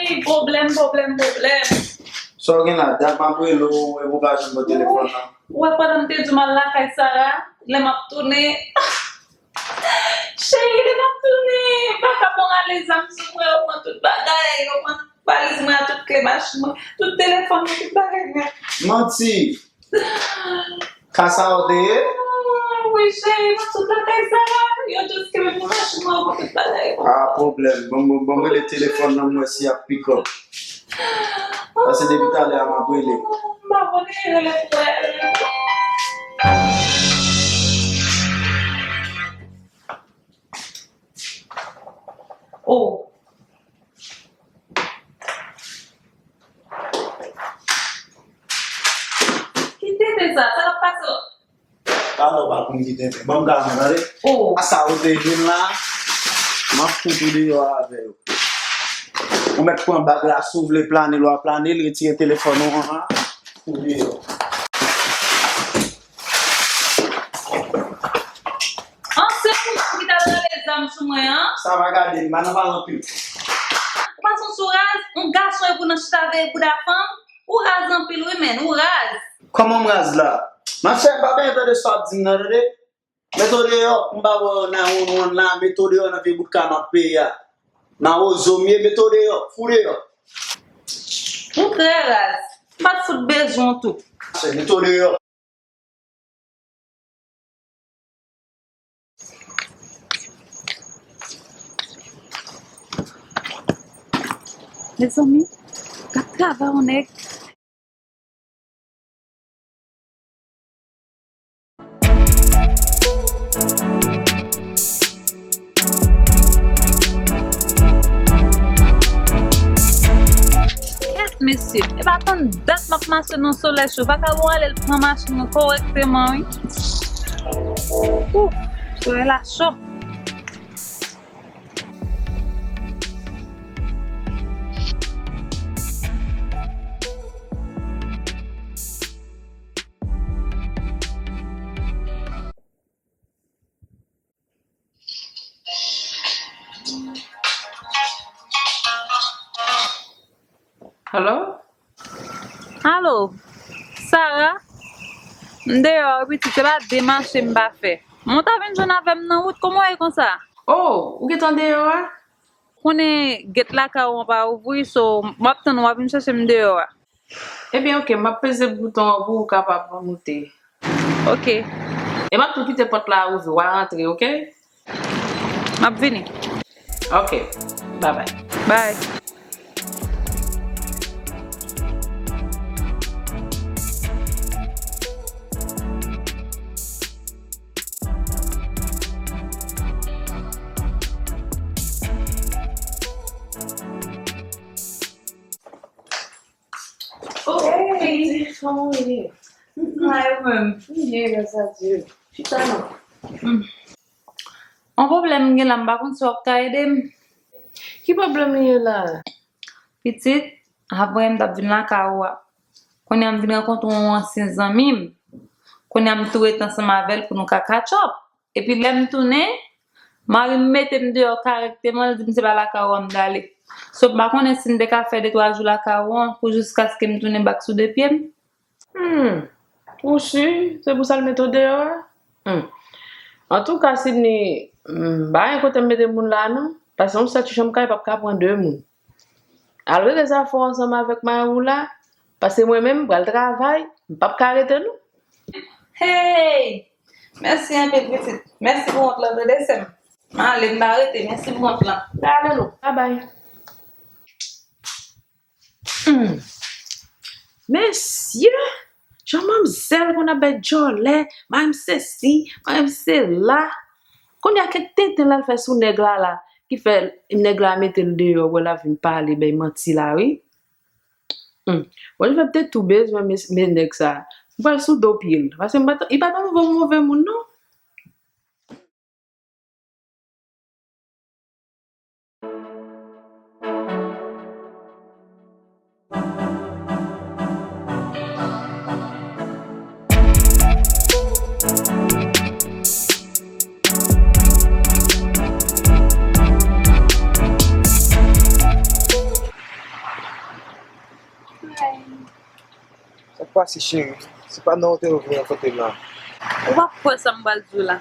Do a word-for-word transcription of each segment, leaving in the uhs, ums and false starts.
Ey, pwoblèm, pwoblèm, pwoblèm. Sa w gen la? Dat m ap rele w, epi w pa janm pran telefòn nan. Ou wè pandan m te di w m al lakay Sara, lè m ap tounen. Cheri, lè m ap tounen, m pa ka pran rale zam sou mwen, yo pran tout bagay, yo pran valiz mwen, tout kle machin mwen, tout telefòn mwen, tout bagay mwen. Manti! Ka sa w te ye? Ah, wi, cheri, mwen sot lakay Sara. Yo jis kenbe pou machin mwen, pou tout bagay. Ah, pwoblèm. Bon, bon, bon, mwen rele telefòn nan, mwen si y ap pick up. Paske depi talè a, m ap rele. M pa konn rele pou wè. Oh. Ki tenten sa? Sa k ap pase la? Talè w pa konn ki tenten. Ban m ka mwen, tande. Oh. A sa ou te jwenn la, m ap fout ou deyò avè yo. Ou mèt pran bag la, si w vle plane l, w a plane l, retire telefòn ou an, an. Fout ou deyò. An, se ou menm ki t ap rale zam sou mwen an? Sa va gade m, pa nan pale anpil. Ou pa son sou raz, yon gason e pou nan chita veye bouda fanm? Ou raz anpil wi, menn, ou raz. Kòman m raz la? Machè, m pa byen tande sa w ap di m nan, tande. Mete w deyò, m pa wè w nan wonn wonn la, mete w deyò nan vye bout ka m ap peye a. Nan wozo m ye, mete w deyò, fou deyò. Ou trè raz. M pa t fout bezwen w tou. Machè, mete w deyò. Mezanmi, gad travay yon nèg. Kèt mesye, e pa tann dat m ap mache nan solèy cho. Vakabon ale l pran machin mwen kòrèkteman wi. Ouf, solèy la cho. Hello? Alo, Sara? M deyò wi pitit, se pa de mache m pa fè. Men w ta vin jwenn avè m nan wout, kòman w ye konsa? Oh, ou gentan deyò a? Konnen gèt lakay ou an pa ouvri, so m ap tann ou, w a vin chèche m deyò a. Ebyen, oke, m ap peze bouton an pou ou kapab moute. Oke. E m ap tou kite pòt la ouvri, w a rantre, oke? M ap vini. Oke, babay. Bay. Oh, hey, kòman w ye? Mwen menm. M byen, gras a Dye. Chita non. Hmm. Yon pwoblèm m gen la, m pa konn si w ap ka ede m. Ki pwoblèm li ye la? Pitit, apre m t ap vin lakay ou a. Kounye a m vin rankontre yon ansyen zanmi m. Kounye a m tou rete ansanm avè l pou nou ka catch up. Epi lè m tounen, mari m mete m deyò kòrèkteman, li di m se pa lakay ou a m t ale. So, m pa konnen si m te ka fè de twa jou lakay ou an pou jiskaske m tounen bak sou de pye m. Hmm. Ou si se pou sa l mete w deyò a? Hmm. Antouka, Sidney, m pa gen kote m mete moun la non. Paske yon sèl ti chanm kay p ap ka pran de moun. Al regle zafè w ansanm avèk mari w la, paske mwen menm, m pral travay, m p ap ka rete non. Hey! Mèsi anpil, pitit. Mèsi pou wont lan, tande, sè m. M ale, m pa rete. Mèsi pou wont lan. M ale non. Babay. Hmm. Mesye, jan manmzèl konn ap bay djòlè, mari m sesi, mari m sela. Kounye a kèk tenten l al fè sou nèg la la, ki fè nèg la mete l deyò, wè l ap vin pale, bay manti la, wi. Hmm. Bon, li fè m te tou bezwen men, men nèg sa. M pral sou do pye l, paske m pa t, li pa t yon move, move moun, non. pase, cheri. Se pa nan otèl ou vin rankontre m la. Ou p ap kwè sa m pral di w la.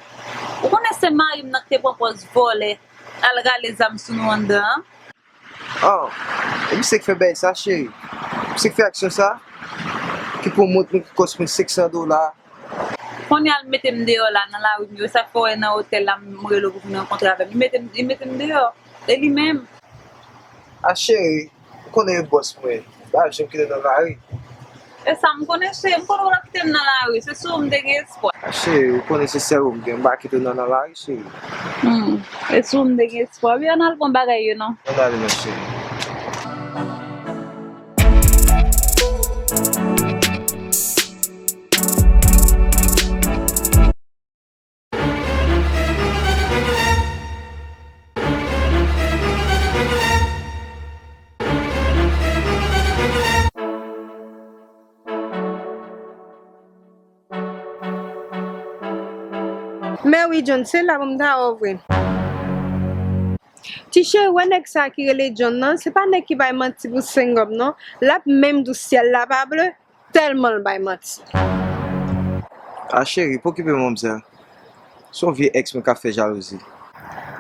Ou konnen se mari m nan ki te pran pòz vòlè, al rale zam sou nou anndan an? Ah, e misye k fè bagay sa, cheri? Misye k fè aksyon sa? Ki pwomot mwen, ki kòs mwen senk san dola? Kounye a l mete m deyò la nan lari m yo, sa k fè w wè nan otèl la m rele w pou vin rankontre avè m. Li mete m, li mete m deyò. E li menm. Ah, cheri, ou konnen e bòs mwen. M pa janm kite w nan lari. E sa m konnen, cheri, m konnen w t ap kite m nan lari. Se sou ou m te gen espwa. Ah, cheri, ou konnen se sèl ou m gen. M pa kite w nan, nan lari, cheri. Hmm. E sou ou m te gen espwa. Wi, ann al pran bagay yo non. Ann ale non, cheri. Mèwi John, se la pou m ta wè w vre. Ti cheri, wè nèg sa ki rele John nan, se pa nèg ki bay manti pou sengob non. L ap menm di w syèl la pa ble, tèlman l bay manti. Ah, cheri, pa okipe manmzèl. Se yon vye èks mwen k ap fè jalouzi.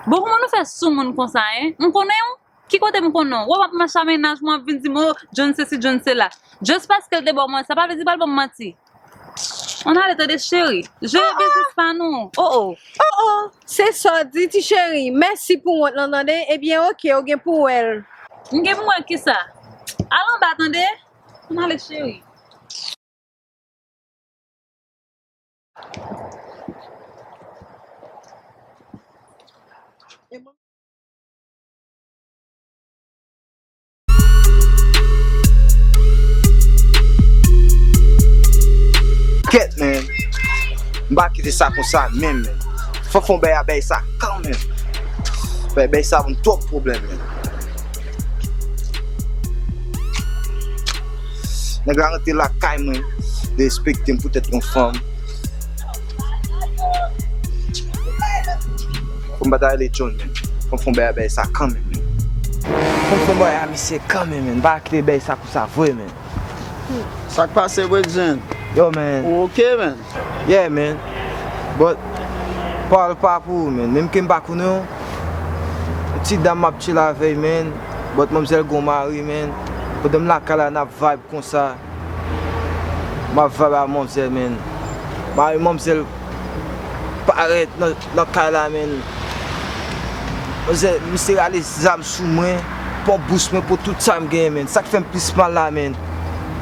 Bon, kòman nou fè soumoun konsa, en? M konnen w? Ki kote m konnen w? Wè w ap mache a mennaj mwen, w ap vin di m, o, John sesi, John sela. Just paske l te ba w manti, sa pa vle di l pral ban m manti. Ann ale tande, cheri. Jere biznis pa nou. O, o. O, o. Se sa w di, ti cheri. Mèsi pou wont lan, tande. Ebyen, oke, ou gen pou w wè l. M gen pou m wè kisa? Al anba, tande. Ann ale, cheri. Kèt, men. M pa kite sa konsa menm, men. Fò fè yon bagay a bagay sa kanmenm. Bagay, bagay sa ban m twòp pwoblèm, men. Nèg la rantre lakay mwen, derespekte m poutèt yon fanm. Fò m pa ta rele John, men. Fò m fè yon bagay a bagay sa kanmenm, men. Fò m fè yon bagay a misye kanmenm, men. M pa kite bagay sa konsa vre, men. Sa k pase, Bredjenn? Yo, man. Ou oke, man? Yeah, man. But, pawòl pa pou ou, man. Menm ke m pa konnen w, yon ti dam m ap chill avè l, man. But manmzèl gon mari, man. Pandan m lakay la, n ap vibe konsa. M ap vibe ak manmzèl, man. Mari manmzèl parèt nan, nan kay la, man. Manzè, misye rale zam sou mwen, pran bous mwen, pran tout sa m genyen, man. Sa k fè m plis mal la, man.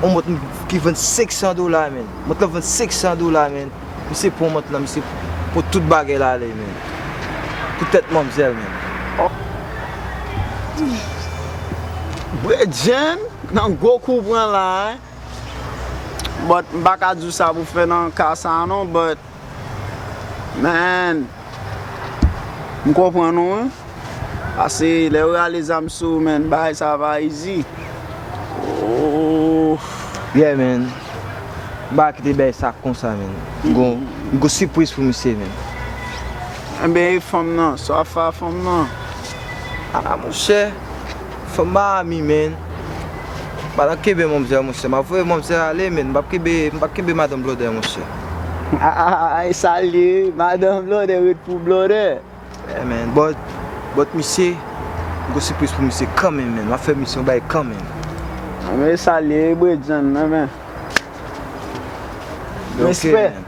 Yon mont m ki vann senk san dola, man. Mont lan vann senk san dola, man. Misye pran mont lan, misye pran tout bagay la ale, man. Poutèt manmzèl, man. Bredjenn nan gwo kou pran la, en. But m pa ka di w sa pou fè nan ka sa a non, but Man, m konprann ou, wi. Paske lè yo rale zam sou ou, man, bagay sa pa easy. Oh. Yeah, man. M pa kite bagay sa konsa, man. M gon, m gon sipriz pou misye, man. Enben, e fanm nan, sa w ap fè a fanm nan? Ah, monchè. Fanm Miami, man. Madan kenbe manmzèl, monchè. M ap voye manmzèl ale, man. M p ap kenbe, m p ap kenbe madan blòdè, monchè. Ay, salye, madan blòdè ret pou blòdè. Yeah, man. But, but misye, m gon sipriz pou misye kanmenm, man. M ap fè misye yon bagay kanmenm. Anben, salye, Bredjenn nan, man. Ok, respè, man.